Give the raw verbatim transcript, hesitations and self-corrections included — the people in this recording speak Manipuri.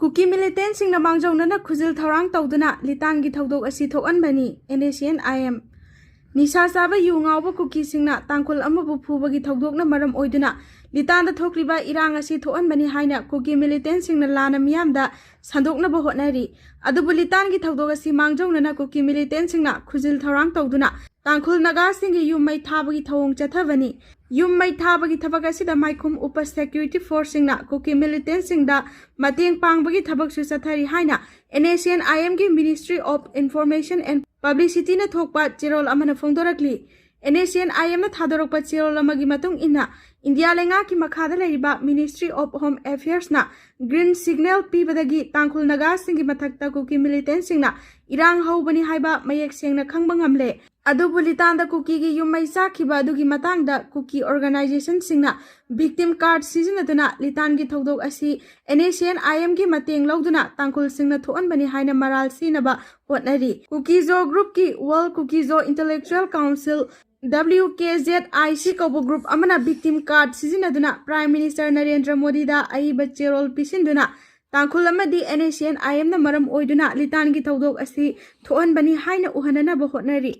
ꯀꯨꯀꯤ ꯃꯤꯂꯤꯇꯦꯟꯁꯤꯡꯅ ꯃꯥꯡꯖꯧꯅꯅ ꯈꯨꯖꯤꯜ ꯊꯧꯔꯥꯡ ꯇꯧꯗꯨꯅ ꯂꯤꯇꯥꯟꯒꯤ ꯊꯧꯗꯣꯛ ꯑꯁꯤ ꯊꯣꯛꯍꯟꯕꯅꯤ꯫ N S N I M. ꯅꯤꯁꯥ ꯆꯥꯕ ꯌꯨ ꯉꯥꯎꯕ ꯀꯨꯀꯤꯁꯤꯡꯅ ꯇꯥꯡꯈꯨꯜ ꯑꯃꯕꯨ ꯐꯨꯕꯒꯤ ꯊꯧꯗꯣꯛꯅ ꯃꯔꯝ ꯑꯣꯏꯗꯨꯅ ꯂꯤꯇꯥꯟꯗ ꯊꯣꯛꯂꯤꯕ ꯏꯔꯥꯡ ꯑꯁꯤ ꯊꯣꯛꯍꯟꯕꯅꯤ ꯍꯥꯏꯅ ꯀꯨꯀꯤ ꯃꯤꯂꯤꯇꯦꯟꯁꯤꯡꯅ ꯂꯥꯟꯅ ꯃꯤꯌꯥꯝꯗ ꯁꯟꯗꯣꯛꯅꯕ ꯍꯣꯠꯅꯔꯤ꯫ ꯑꯗꯨꯕꯨ ꯂꯤꯇꯥꯟꯒꯤ ꯊꯧꯗꯣꯛ ꯑꯁꯤ ꯃꯥꯡꯖꯧꯅꯅ ꯀꯨꯀꯤ ꯃꯤꯂꯤꯇꯦꯟꯁꯤꯡꯅ ꯈꯨꯖꯤꯜ ꯊꯧꯔꯥꯡ ꯇꯧꯗꯨꯅ ꯇꯥꯡꯈꯨꯜ ꯅꯥꯒꯥꯁꯤꯡꯒꯤ ꯌꯨꯝ ꯃꯩ ꯊꯥꯕꯒꯤ ꯊꯧꯑꯣꯡ ꯆꯠꯊꯕꯅꯤ꯫ ꯌꯨꯝ ꯃꯩ ꯊꯥꯕꯒꯤ ꯊꯕꯛ ꯑꯁꯤꯗ ꯃꯥꯏꯈꯨꯝ ꯎꯞꯄ ꯁꯦꯀ꯭ꯌꯨꯔꯤꯇꯤ ꯐꯣꯔꯁꯁꯤꯡꯅ ꯀꯨꯀꯤ ꯃꯤꯂꯤꯇꯦꯟꯁꯤꯡꯗ ꯃꯇꯦꯡ ꯄꯥꯡꯕꯒꯤ ꯊꯕꯛꯁꯨ ꯆꯠꯊꯔꯤ ꯍꯥꯏꯅ ꯑꯦꯟ ꯑꯦꯁ ꯑꯦꯟ ꯑꯥꯏ ꯑꯦꯝꯒꯤ Ministry of Information and Publicityꯅ ꯊꯣꯛꯄ ꯆꯦꯔꯣꯜ ꯑꯃꯅ ꯐꯣꯡꯗꯣꯔꯛꯂꯤ꯫ ꯑꯦꯟ ꯑꯦꯁ ꯑꯦꯟ ꯑꯥꯏ ꯑꯦꯝꯅ ꯊꯥꯗꯣꯔꯛꯄ ꯆꯦꯔꯣꯜ ꯑꯃꯒꯤ ꯃꯇꯨꯡ ꯏꯟꯅ, ꯏꯟꯗꯤꯌꯥ ꯂꯩꯉꯥꯛꯀꯤ ꯃꯈꯥꯗ ꯂꯩꯔꯤꯕ Ministry of Home Affairsꯅ green signal ꯄꯤꯕꯗꯒꯤ ꯇꯥꯡꯈꯨꯜ ꯅꯥꯒꯥꯁꯤꯡꯒꯤ ꯃꯊꯛꯇ ꯀꯨꯀꯤ ꯃꯤꯂꯤꯇꯦꯟꯁꯤꯡꯅ ꯏꯔꯥꯡ ꯍꯧꯕꯅꯤ ꯍꯥꯏꯕ ꯃꯌꯦꯛ ꯁꯦꯡꯅ ꯈꯪꯕ ꯉꯝꯂꯦ꯫ ꯑꯗꯨꯕꯨ ꯂꯤꯇꯥꯟꯗ ꯀꯨꯀꯤꯒꯤ ꯌꯨꯝ ꯃꯩ ꯆꯥꯛꯈꯤꯕ ꯑꯗꯨꯒꯤ ꯃꯇꯥꯡꯗ ꯀꯨꯀꯤ organizationꯁꯤꯡꯅ victim card ꯁꯤꯖꯤꯟꯅꯗꯨꯅ ꯂꯤꯇꯥꯟꯒꯤ ꯊꯧꯗꯣꯛ ꯑꯁꯤ ꯑꯦꯟ ꯑꯦꯁ ꯑꯦꯟ ꯑꯥꯏ ꯑꯦꯝꯒꯤ ꯃꯇꯦꯡ ꯂꯧꯗꯨꯅ ꯇꯥꯡꯈꯨꯜꯁꯤꯡꯅ ꯊꯣꯛꯍꯟꯕꯅꯤ ꯍꯥꯏꯅ ꯃꯔꯥꯜ ꯁꯤꯅꯕ ꯍꯣꯠꯅꯔꯤ꯫ ꯀꯨꯀꯤꯖꯣ groupꯀꯤ World Kukizho Intellectual Council, W K Z I C ꯀꯧꯕ group ꯑꯃꯅ victim card ꯁꯤꯖꯤꯟꯅꯗꯨꯅ Prime Minister ꯅꯔꯦꯟꯗ꯭ꯔ ꯃꯣꯗꯤꯗ ꯑꯏꯕ ꯆꯦꯔꯣꯜ ꯄꯤꯁꯤꯟꯗꯨꯅ ꯇꯥꯡꯈꯨꯜ ꯑꯃꯗꯤ ꯑꯦꯟ ꯑꯦꯁ ꯑꯦꯟ ꯑꯥꯏ ꯑꯦꯝꯅ ꯃꯔꯝ ꯑꯣꯏꯗꯨꯅ ꯂꯤꯇꯥꯟꯒꯤ ꯊꯧꯗꯣꯛ ꯑꯁꯤ ꯊꯣꯛꯍꯟꯕꯅꯤ ꯍꯥꯏꯅ ꯎꯍꯟꯅꯅꯕ ꯍꯣꯠꯅꯔꯤ꯫